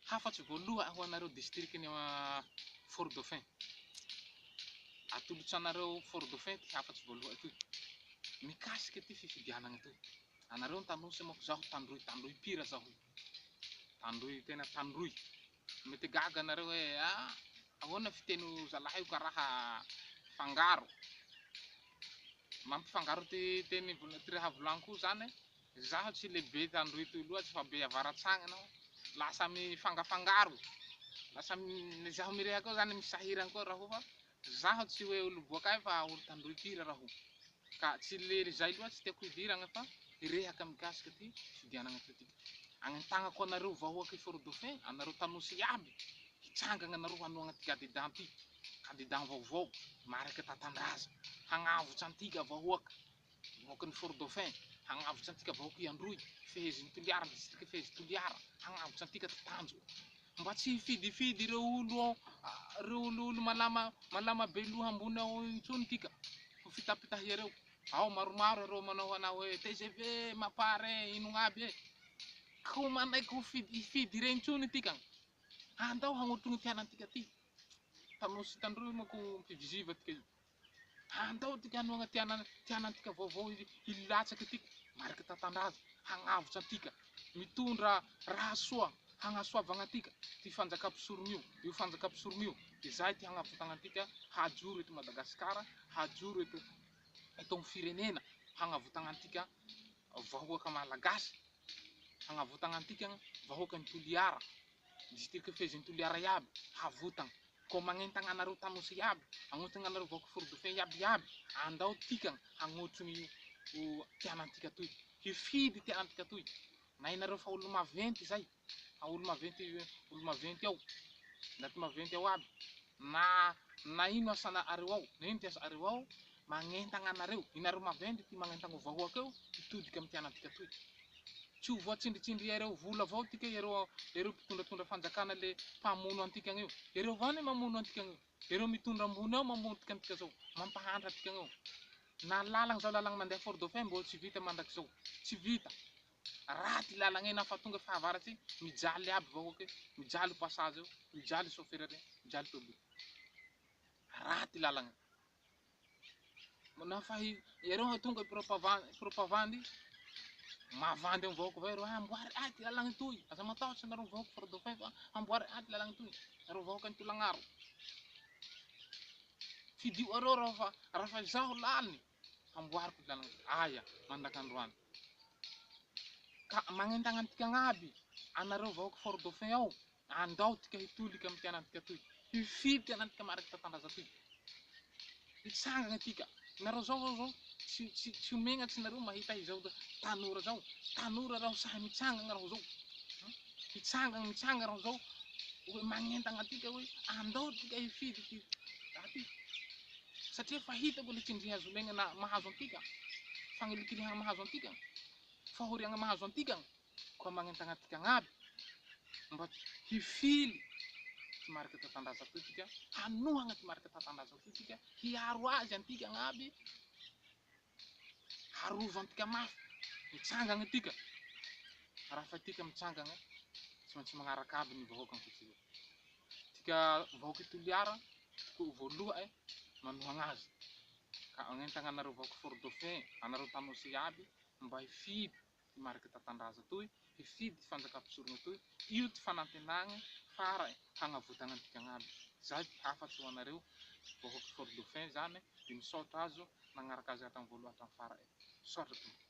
Hafatry voalohany ho anareo distrikan'i Fort Dauphin. Atolotra anareo Fort Dauphin ty hafatry voalohany toy. Mikasika ty fifidianagna toy. Anareo Antanosy manko zaho Tandroy, Tandroy pire zaho io. Tandroy tena Tandroy. Mety gaga anareo hoe ah ahoana fiteny zalahy io karaha fangaro. Mampifangaro ty teny ty raha volagniko io zany. Zaho tsy le be Tandroy toy loatsy fa be avaratsagny anao. Lasa mifangafangaro. Lasa zaho mirehaka eo zany misahiragna koa raho fa zaho tsy hoe olo boaka ay fa olo Tandroy pire raho. Ka tsy le zay loatsy tiako hidiragna fa hirehaka mikasika ty fifidianagna ty tiako. Agnentagnako anareo vahoaky Fort Dauphin, anareo Tanosy iaby, hitsangagna anareo hanohagna ty candidat ty, candidat vaovao, Marc Tatandraza, hagnavotra antika vahoaka, vahoakan'i Fort Dauphin, hagnavotra antika vahoaky Androy, fehezin'i Toliara, district fehezin'i Toliara, hagnavotra antika ty tanjo. Mba tsy hifidifidy ireo olo ireo olo olo malama malama be loha ambony ao intsony tika ho fitapitaha iareo. Ao maromaro ireo manao anao hoe tgv, mapar e, inogna aby e. Ko manaiky ho fidy hifidy ireny intsony tika. Andao hagnotrogno ty anantika ty. Tanosy tandroy manko mpiviziva tika io. Andao tika hanohagna ty ana ty anantika vaovao hilatsaky tika, mariky tantandraza, hagnavotra antika, mitondra raha soa hagnasoavagna antika ty fanjaka mpisorogno io, io fanjaka mpisorogno io, izay ty hagnavotagna antika hajoro eto Madagasikara, hajoro eto eto amin'ny firenena, hagnavotagna antika vahoaka malagasy, hagnavotagna antika vahoakan'i Toliara, district fehezin'i Toliara iaby, havotagna. Koa magnentagna anareo Tanosy iaby, agnontagna anareo vahoaka Fort Dauphin iaby iaby, andao tika hagnotrogno io tianantika toy, hifidy tianantika toy. Na inareo fa olo maventy zay, fa olo maventy olo maventy ao, ndaty maventy ao aby, na na ino asanareo ao, na ino ty asanareo ao, magnentagna anareo, inareo maventy ty magnentagna o vahoaka io hitodiky amy tianantika toy. Tsy ho voatsindritsindry iareo vola avao tika, iareo iareo mpitondratondra fanjakana le mpamono antika io. Iareo avao anie mamono antika io. Iareo mitondra ambony ao mamono antika antika zao, mampahantra antika io. Na lalagna zao lalagna mandeha Fort Dauphin mbô tsy vita mandrakizao. Tsy vita. Raty lalagna io nafa tonga fahavaratsy mijaly aby vahoaka io, mijaly passage io, mijaly chauffeur regny, mijaly tôbily. Raty lalagna. Nafa iareo tonga propavandy, mavandy amin'ny vahoaka avao iareo, amboary ahy ty lalagna toy, aza matahotra nareo vahoaka Fort Dauphin fa amboary ahy ty lalagna toy, nareo vahoaka ny Tolagnaro. Fidio areo raha fa raha fa izaho lany, amboariko ty lalagna toy. Aia, mandrak'androany. Ka magnentagna antika agnaby, anareo vahoaka Fort Dauphin ao, Andao tika hitolika amy ty anantika toy, hifidy ty anantika mariky tatandraza toy. Hitsangagna tika. Nareo zao zao zao tsy tsy tsy ho megnatsy nareo mahita izao tanora zao. Tanora raho sahy mitsangagna raho zao. Hitsangagna mitsanga raho zao hoe magnentagna antika hoe andao tika hifidy ty raha ty. Satria fa hitako le tsindry hazo lena mahazo antika, fagnilikilihagna mahazo antika, fahoriagna mahazo antika. Koa magnentagna antika agnaby mba hifily ty marika tatandraza toy tika, hanohagna ty marika tatandraza toy tika, hiaro azy antika agnaby, harovantika mafy, mitsangagna tika. Raha fa tika mitsangagna, tsy maintsy magnaraka aby ny vahoaka ankoatr'izay. Tika vahoaka Toliara, tokony ho voaloha'e manohagna azy. Ka magnentagna anareo vahoaka Fort Dauphin, anareo Tanosy iaby mba hifidy ty mariky tatandraza toy, hifidy ty fanjakam-pisorogna toy, io ty fanantenagne fara'e hagnavotagna antika agnaby. Zay ty hafatry ho anareo vahoaky Fort Dauphin zany, de misaotra azo nagnaraka azy hatramin'ny voalohany hatramin'ny fara'e. Misaotra tompoko.